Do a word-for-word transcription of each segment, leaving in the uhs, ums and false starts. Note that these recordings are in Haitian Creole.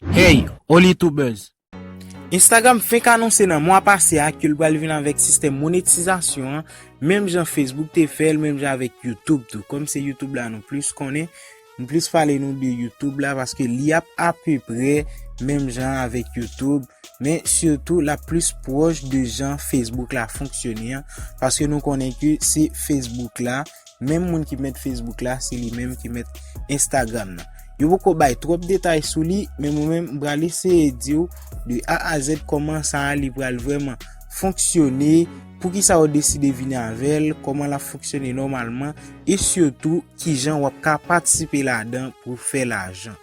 Hey, Olitubers! Instagram fenk anonse nan mwa pase a ke l pral vin avèk sistèm monetizasyon an, menm jan Facebook te fè l, menm jan avèk YouTube tou. Kòm se YouTube la nou plis konnen, m plis pale nou de YouTube la paske li ap apeprè menm jan avèk YouTube, men sitou l ap plis pwòch de jan Facebook la fonksyone an, paske nou konnen ke se Facebook la, menm moun ki mèt Facebook la, se li menm ki mèt Instagram nan. Yo poko bay twòp detay sou li, men mwen menm, m pral eseye di w de A a Z kòman sa a li pral vrèman fonksyone, poukisa yo deside vini avè l, kòman l ap fonksyone nòmalman, e sitou kijan w ap ka patisipe ladan pou fè lajan.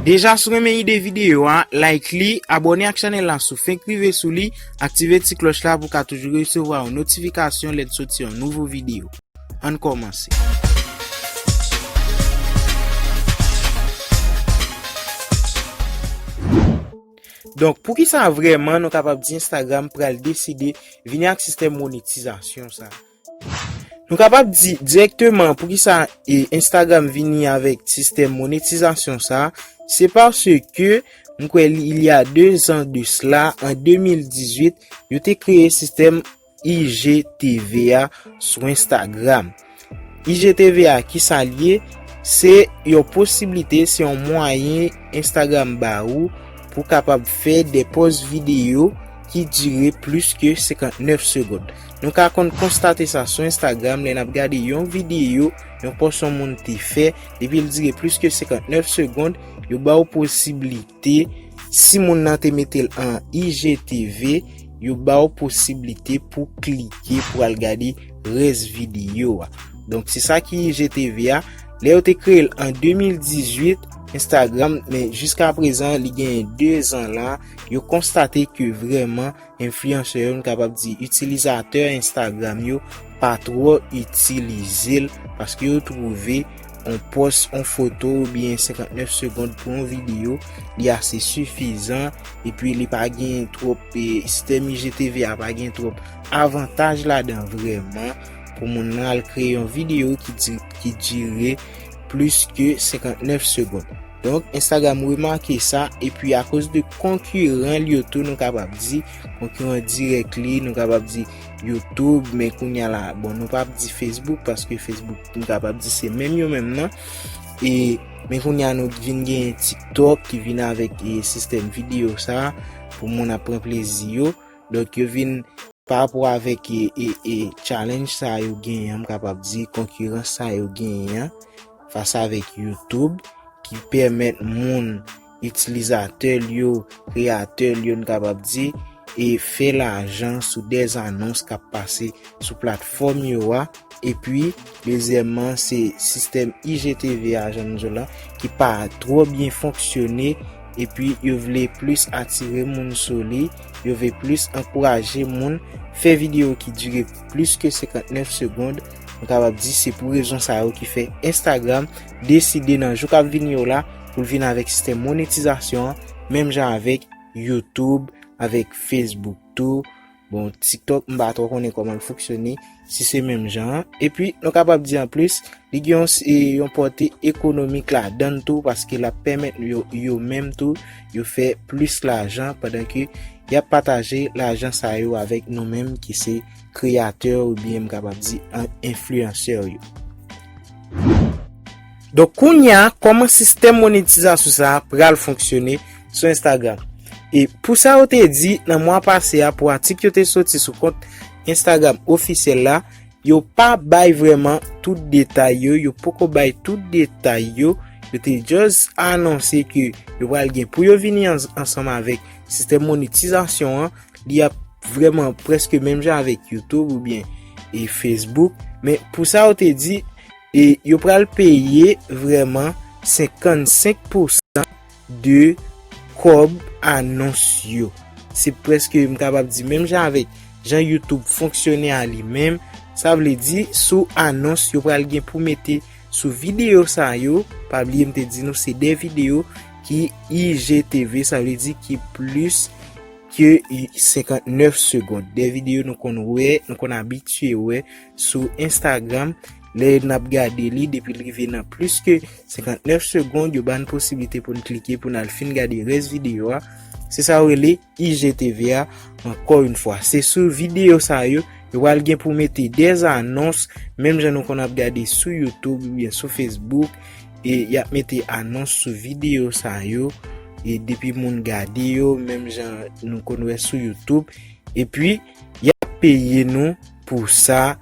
Deja, si w renmen ide videyo a, like li, abòne ak chanèl la si w fenk rive sou li, aktive ti klòch la pou w ka toujou resevwa yon notifikasyon lè n soti yon nouvo videyo. Ann kòmanse. Donk, poukisa vrèman nou kapab di Instagram pral deside vini ak sistèm monetizasyon sa? Nou kapab di dirèkteman poukisa, e, Instagram vini avèk sistèm monetizasyon sa, se paske m kwè li, il y a deux ans de cela, an de mil dizuit, yo te kreye sistèm I G T V a sou Instagram. I G T V a, kisa l ye? Se yon posiblite, se yon mwayen Instagram ba ou pou kapab fè de pòz videyo ki dire plis ke senkantnèf segonn. Nou ka konn konstate sa sou Instagram, lè n ap gade yon videyo, yon pòs yon moun te fè, depi l dire plis ke senkantnèf segonn, yo ba w posiblite, si moun nan te mete l an I G T V, yo ba w posiblite pou klike pou al gade rès videyo a. Donk, se sa ki I G T V a. Lè yo te kreye l an de mil dizuit, Instagram, men jiska prezan, li genyen de zan la, yo konstate ke vrèman enfliyansè yo, nou kapab di itilizatè Instagram yo, pa twò itilize l, paske yo twouve yon pòs, yon foto oubyen senkantnèf segonn pou yon videyo, li ase sifizan, epi li pa gen twòp, e, sistèm I G T V a pa gen twòp avantaj ladan vrèman pou moun nan al kreye yon videyo ki di-, ki dire plis ke senkantnèf segonn. Donk, Instagram remake sa, epi akoz de konkiran l yo tou, nou kapab di, konkiran dirèk li, nou kapab di YouTube, men kounye a la, bon, nou p ap di Facebook, paske Facebook, nou kapab di se menm yo menm nan. E, men kounye a nou vin gen TikTok ki vin avèk, e, sistèm videyo sa, pou moun ap pran plezi yo. Donk, yo vin pa rapò avèk, e, e, e, challenge sa yo genyen an, m kapab di konkirans sa yo genyen an, fas avèk YouTube, ki pèmèt moun, itilizatè l yo, kreyatè l yo, n kapab di, e fè lajan sou dè anons k ap pase sou platfòm yo a. Epi, dezyèmman, se sistèm I G T V a, jan m di w la, ki pa twò byen fonksyone, epi yo vle plis atire moun sou li, yo vle plis ankouraje moun fè videyo ki dire plis ke senkantnèf segonn. Nou kapab di se pou rezon sa yo ki fè Instagram deside nan jou k ap vini yo la pou l vin avèk sistèm monetizasyon an, menm jan avèk YouTube, avèk Facebook tou. Bon, TikTok, m pa twò konnen kòman l fonksyone, si se menm jan an. Epi, nou kapab di anplis, li gen yon, e, yon pòte ekonomik ladan l tou, paske l ap pèmèt yo, yo menm tou, yo fè plis lajan, pandan ke y ap pataje lajan sa yo avèk nou menm ki se kreyatè oubyen m kapab di an-, enfliyansè yo. Donk, kounye a, kòman sistèm monetizasyon sa a pral fonksyone sou Instagram? E pou sa yo te di nan mwa pase a, pou atik yo te soti sou kont Instagram ofisyèl la, yo pa bay vrèman tout detay yo, yo poko bay tout detay yo. Yo te just anonse ke yo pral gen pou yo vini ans-, ansanm avèk sistèm monetizasyon an, li ap vrèman prèske menm jan avèk YouTube oubyen, e, Facebook. Men pou sa yo te di, e, yo pral peye vrèman senkannsenk pousan de kòb anons yo. Se prèske, m kapab di, menm jan avèk jan YouTube fonksyone a li menm. Sa vle di, sou anons yo pral gen pou mete sou videyo sa yo, pa bliye m te di nou se de videyo ki I G T V, sa vle di ki plis ke senkantnèf segonn. De videyo nou konn wè, nou konn abitye wè sou Instagram, lè n ap gade li, depi l rive nan plis ke senkantnèf segonn, yo ba n posiblite pou n klike pou n al fin gade rès videyo a. Se sa yo rele I G T V a, ankò yon fwa. Se sou videyo sa yo, yo pral gen pou mete dè anons, menm jan nou konn ap gade sou YouTube oubyen sou Facebook, e y ap mete anons sou videyo sa yo, e depi moun gade yo, menm jan nou konn wè sou YouTube, epi y ap peye nou pou sa.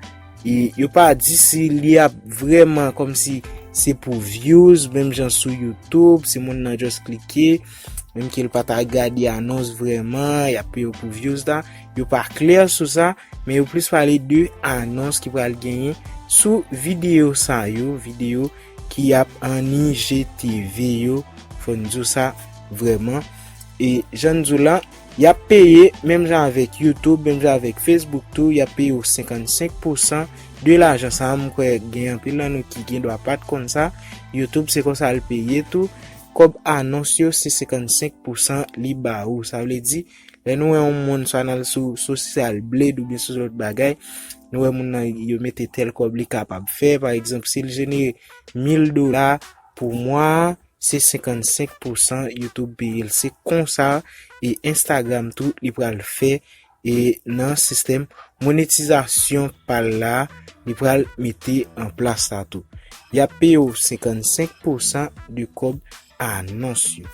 E yo pa di si li ap vrèman kòmsi se pou views, menm jan sou YouTube, si moun nan just klike, menm ke l pa ta gade anons vrèman, y ap peye w pou views la. Yo pa klè sou sa, men yo plis pale de anons ki pral genyen sou videyo sa yo, videyo ki ap an I G T V yo, fò n di w sa vrèman. E jan n di w la, y ap peye menm jan avèk YouTube, menm jan avèk Facebook tou, y ap peye w senkannsenk pousan de lajan sa a. M kwè gen anpil nan nou ki gen dwa pa t konn sa. YouTube se konsa l peye tou. Kòb anons yo se senkannsenk pousan li ba ou. Sa vle di, lè nou wè yon moun swa n al sou Social Blade oubyen sou lòt bagay, nou wè moun nan yo mete tèl kòb li kapab fè. Pa egzanp, si l jenere mil dola pou mwa a, se senkannsenk pousan YouTube peye l. Se konsa e Instagram tou li pral fè, e nan sistèm monetizasyon pa l la, li pral mete an plas sa tou. Y ap peye w senkannsenk pousan de kòb anons yo.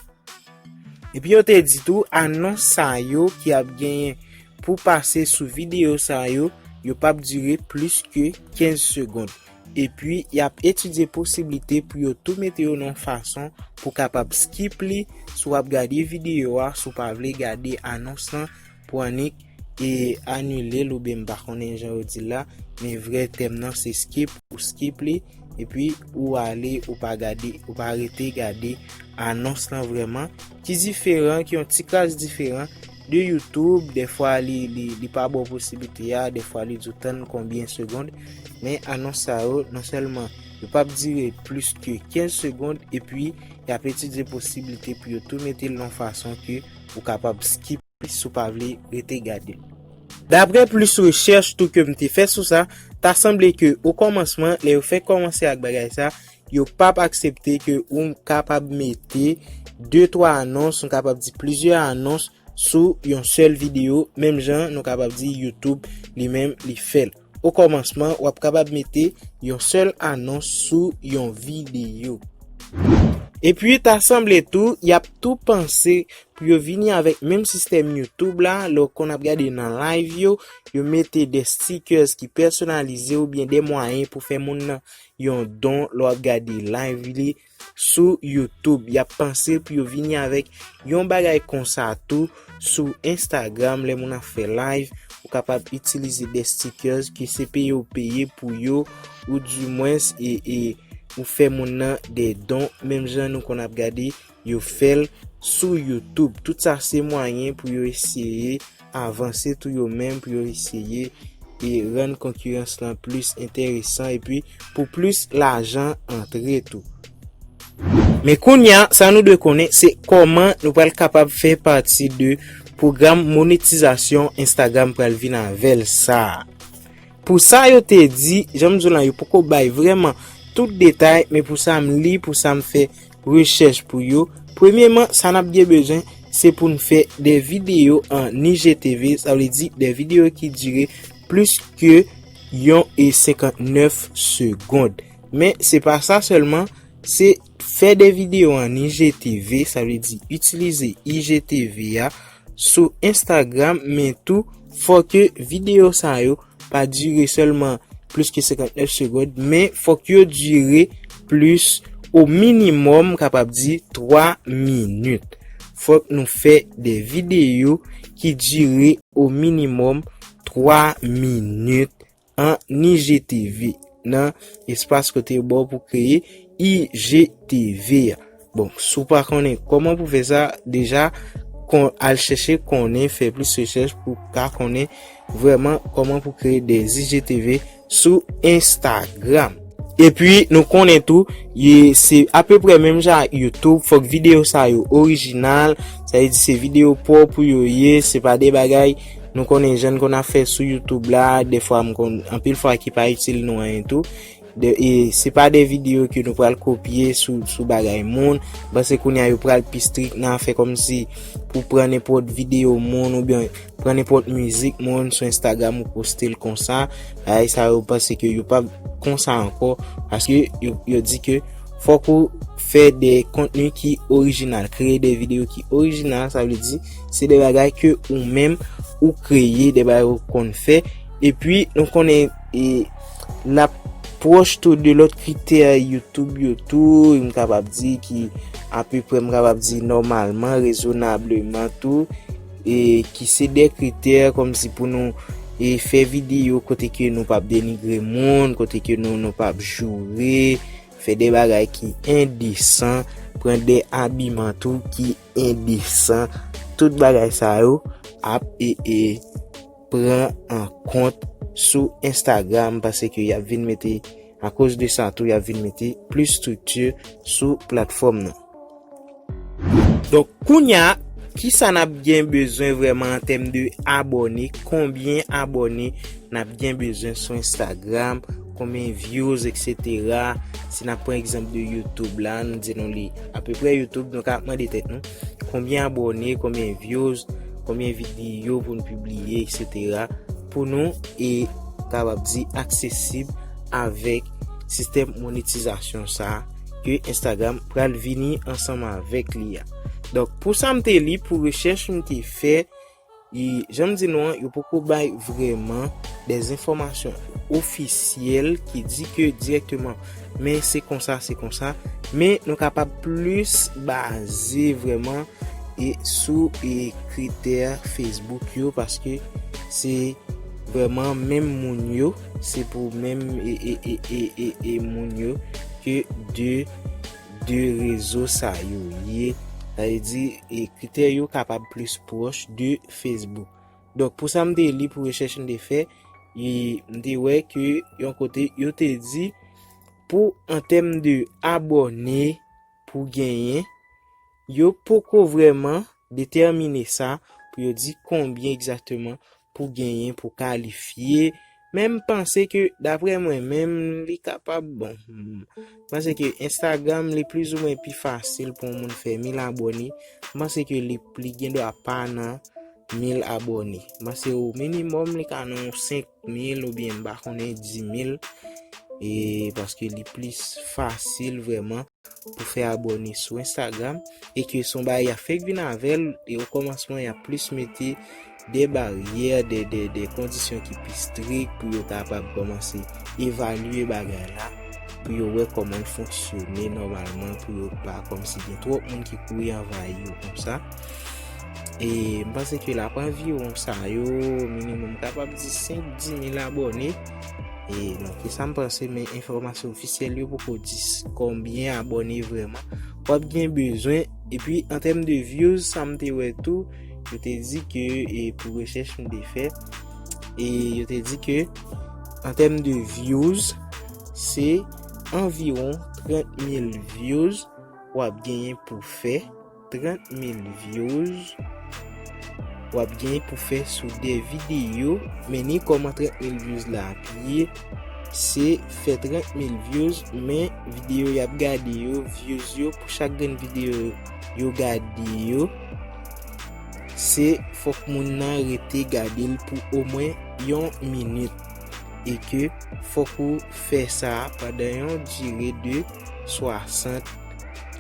Epi yo te di tou, anons sa yo ki ap genyen pou pase sou videyo sa yo, yo p ap dire plis ke kenz segonn. Epi, y ap etidye posiblite pou yo tou mete yo nan yon fason pou kapab skip li, si w ap gade videyo a, si w pa vle gade anons lan, pou annik e anile l, oubyen m pa konnen jan yo di l la, men vrè tèm nan se skip, ou skip li, epi ou ale, ou pa gade, ou pa rete gade anons lan vrèman, ki diferan, ki yon ti kras diferan de YouTube. Dèfwa li, li, li pa ba w posiblite a, dèfwa li di w tann konbyen segonn, men anons sa yo, non sèlman yo p ap dire plis ke kenz segonn, epi y ap etidye posiblite pou yo tou mete l nan yon fason ke ou kapab skip si w pa vle rete gade l. Daprè plis rechèch tou ke m te fè sou sa, ta sanble ke o kòmansman, lè yo fèk kòmanse ak bagay sa, yo p ap aksepte ke ou kapab mete de, twa anons, nou kapab di plizyè anons sou yon sèl videyo, menm jan nou kapab di YouTube li menm li fè l. O kòmansman, w ap kapab mete yon sèl anons sou yon videyo. Epi, ta sanble tou, y ap tou panse pou yo vini avèk menm sistèm YouTube la, lè w konn ap gade nan live yo, yo mete de stickers ki pèsonalize oubyen de mwayen pou fè moun nan yon don lè w ap gade live li sou YouTube. Y ap panse pou yo vini avèk yon bagay konsa tou sou Instagram, lè moun ap fè live, ou kapab itilize de stickers ke se peye ou peye pou yo, ou dimwens, e, e, ou fè moun nan de don, menm jan nou konn ap gade yo fè l sou YouTube. Tout sa se mwayen pou yo eseye avanse tou yo menm, pou yo eseye e rann konkirans lan plis enteresan epi pou plis lajan antre tou. Men kounye a, sa nou dwe konnen, se kòman nou pral kapab fè pati de pwogram monetizasyon Instagram pral vin avè l sa a. Pou sa yo te di, jan m di w lan, yo poko bay vrèman tout detay, men pou sa m li, pou sa m fè rechèch pou yo, premyeman, sa n ap gen bezwen, se pou n fè de videyo an I G T V, sa vle di de videyo ki dire plis ke yon e senkantnèf segonn. Men se pa sa sèlman, se fè de videyo an I G T V, sa vle di itilize I G T V a sou Instagram, men tou fò ke videyo sa yo pa dire sèlman plis ke senkantnèf segonn, men fòk yo dire plis, o minimòm, kapab di twa minit. Fòk nou fè de videyo ki dire o minimòm twa minit an I G T V, nan espas kote yo ba w pou kreye I G T V a. Bon, si w pa konnen kòman pou fè sa, deja, kon, al chèche konnen, fè plis rechèch pou w ka konnen vrèman kòman pou kreye de I G T V sou Instagram. Epi, nou konnen tou, ye, se apeprè menm jan ak YouTube, fòk videyo sa yo orijinal, sa vle di se videyo pwòp pou yo ye, se pa de bagay nou konnen jan n konn ap fè sou YouTube la, defwa m konn, anpil fwa ki pa itil nou anyen tou. De, e se pa de videyo ke nou pral kopye sou, sou bagay moun. M panse kounye a yo pral pi strik nan afè kòmsi pou pran nenpòt videyo moun oubyen pran nenpòt mizik moun sou Instagram ou poste l konsa. Bagay sa yo, m panse ke yo p ap konsa ankò, paske yo, yo di ke fòk ou fè de kontni ki orijinal, kreye de videyo ki orijinal, sa vle di se de bagay ke ou menm ou kreye, de bagay ou konn fè. Epi nou konnen, e, l ap pwòch tou de lòt kritè YouTube yo tou, m kapab di ki apeprè, m kapab di nòmalman, rezonableman tou, e ki se de kritè kòmsi pou nou, e, fè videyo kote ke nou p ap denigre moun, kote ke nou, nou p ap joure, fè de bagay ki endesan, pran de abiman tou ki endesan. Tout bagay sa yo ap, e, e, pran an kont sou Instagram, paske y ap vin mete, akoz de sa tou, y ap vin mete plis estrikti sou platfòm nan. Donk, kounye a, kisa n ap gen bezwen vrèman an tèm de abòne? Konbyen abòne n ap gen bezwen sou Instagram? Konbyen views, et cetera? Si n ap pran egzanp de YouTube la, nou di nou li apeprè YouTube, nou ka ap mande tèt nou, konbyen abòne, konbyen views, konbyen videyo pou n pibliye, et cetera, pou nou, e, kapab di aksesib avèk sistèm monetizasyon sa a ke Instagram pral vini ansanm avèk li a. Donk, pou sa m te li, pou rechèch m te fè, e, jan m di nou an, yo poko bay vrèman de enfòmasyon ofisyèl ki di ke dirèkteman, men se konsa, se konsa, men nou kapab plis baze vrèman, e, sou, e, kritè Facebook yo, paske se vrèman menm moun yo, se pou menm, e, e, e, e, e, e moun yo ke de, de rezo sa yo ye. Sa vle di, e, kritè yo kapab plis pwòch de Facebook. Donk, pou sa m te li pou rechèch m te fè, e, m te wè ke yon kote yo te di, pou an tèm de abòne pou genyen, yo poko vrèman detèmine sa pou yo di konbyen egzakteman pou genyen pou kalifye. Men m panse ke, daprè mwen menm, li kapab, bon, m panse ke Instagram li plizoumwen pi fasil pou yon moun fè mil abòne. M panse ke li, li gen dwa pa nan mil abòne. M panse o minimòm li ka nan yon senk mil oubyen m pa konnen di mil. E paske li plis fasil vrèman pou fè abòne sou Instagram, e ke se yon bagay y ap fèk vin avè l, e o kòmansman y ap plis mete de baryè, de, de, de kondisyon ki pi strik pou yo kapab kòmanse evalye bagay la, pou yo wè kòman l fonksyone nòmalman, pou yo pa kòmsi gen twòp moun ki kouri anvayi yo konsa. E m panse ke l ap anviwon sa yo, minimòm kapab di senk, di mil abòne. E donk, e sa m panse, men enfòmasyon ofisyèl yo poko di s-, konbyen abòne vrèman w ap gen bezwen. Epi, an tèm de views, sa m te wè tou, yo te di ke, e pou rechèch m te fè, e yo te di ke, an tèm de views, se anviwon trant mil views w ap genyen pou fè. Trant mil views w ap genyen pou fè sou de videyo, men ni kòman trant mil views la ap ye, se fè trant mil views, men videyo y ap gade yo, views yo pou chak grenn videyo yo gade yo, se fòk moun nan rete gade l pou omwen yon minit. E ke fòk ou fè sa pandan yon dire de swasant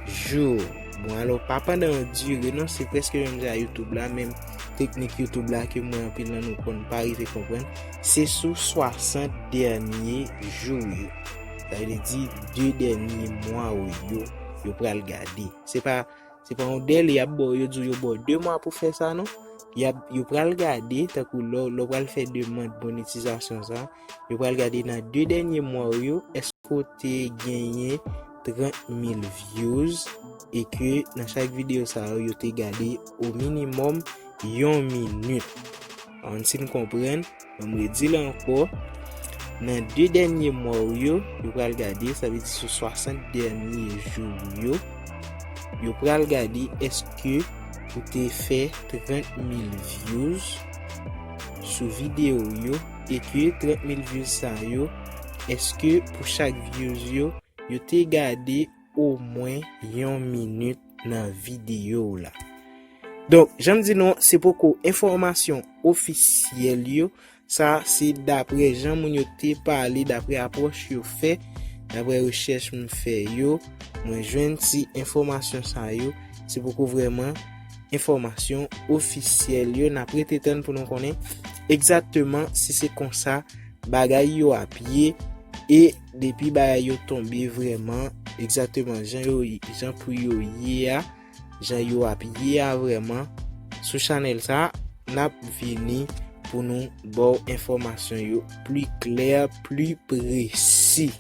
jou. Bon, alò, pa pandan yon dire, non, se prèske menm jan a YouTube la, menm teknik YouTube la ke mwen anpil nan nou konn pa rive konprann, se sou swasant dènye jou yo. Sa vle di de dènye mwa ou yo, yo pral gade. Se pa, se pa yon dèle y ap ba w, yo di w yo ba w de mwa pou fè sa, non. Y ap, yo pral gade, tankou lè, lè w pral fè demann monetizasyon sa, yo pral gade nan de dènye mwa ou yo, èske w te genyen trant mil views, e ke nan chak videyo sa yo, yo te gade o minimòm yon minit. Ann si n konprann, ban m redi l ankò. Nan de dènye mwa ou yo, yo pral gade, sa vle di sou swasant dènye jou ou yo, yo pral gade èske ou te fè trant mil views sou videyo ou yo, e ke trant mil views sa yo, èske pou chak views yo, yo te gade omwen yon minit nan videyo w la. Donk, jan m di nou, se poko enfòmasyon ofisyèl yo. Sa se daprè jan moun yo te pale, daprè apwòch yo fè, daprè rechèch m fè yo, mwen jwenn ti enfòmasyon sa yo. Se poko vrèman enfòmasyon ofisyèl yo. N ap rete tann pou nou konnen egzakteman si se konsa bagay yo ap ye, e depi bagay yo tonbe vrèman egzakteman jan yo, jan pou yo ye a, jan yo ap ye a vrèman sou chanèl sa, n ap vini pou nou ba w enfòmasyon yo pli klè, pli presi.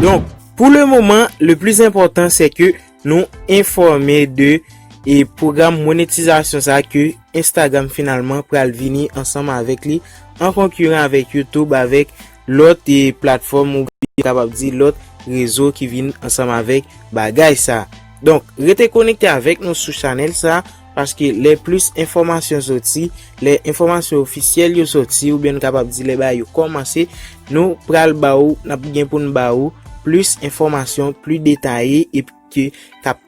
Donk, pou le moman, le plis enpòtan, se ke nou enfòme de e pwogram monetizasyon sa ke Instagram finalman pral vini ansanm avèk li, an konkiran avèk YouTube, avèk lòt e platfòm, oubyen kapab di lòt rezo ki vin ansanm avèk bagay sa. Donk, rete konekte avèk nou sou chanèl sa, paske lè plis enfòmasyon soti, lè enfòmasyon ofisyèl yo soti, oubyen nou kapab di lè bagay yo kòmanse, nou pral ba ou, n ap gen pou n ba ou plis enfòmasyon, pli detaye, epi ke k ap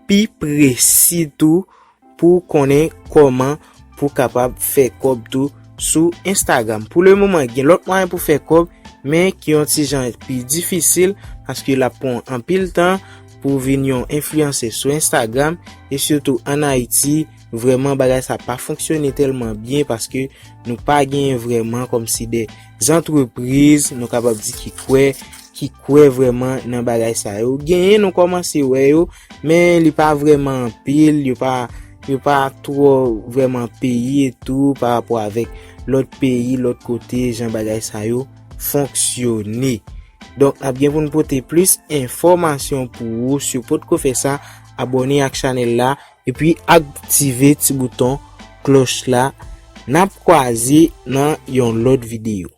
pi presi tou, pou konnen kòman pou kapab fè kòb tou sou Instagram. Pou le moman, gen lòt mwayen pou fè kòb, men ki yon ti jan pi difisil, paske l ap pran anpil tan pou vin yon enfliyansè sou Instagram, e sitou ann Ayiti, vrèman bagay sa pa fonksyone tèlman byen, paske nou pa genyen vrèman kòmsi de zantrepriz, nou kapab di, ki kwè, ki kwè vrèman nan bagay sa yo. Genyen, nou kòmanse wè yo, men li pa vrèman anpil, yo pa, yo pa twò vrèman peye tou pa rapò avèk lòt peyi, lòt kote, jan bagay sa yo fonksyone. Donk, n ap gen pou n pote plis enfòmasyon pou ou. Si w potko fè sa, abòne ak chanèl la, epi aktive ti bouton klòch la. N ap kwaze nan yon lòt videyo.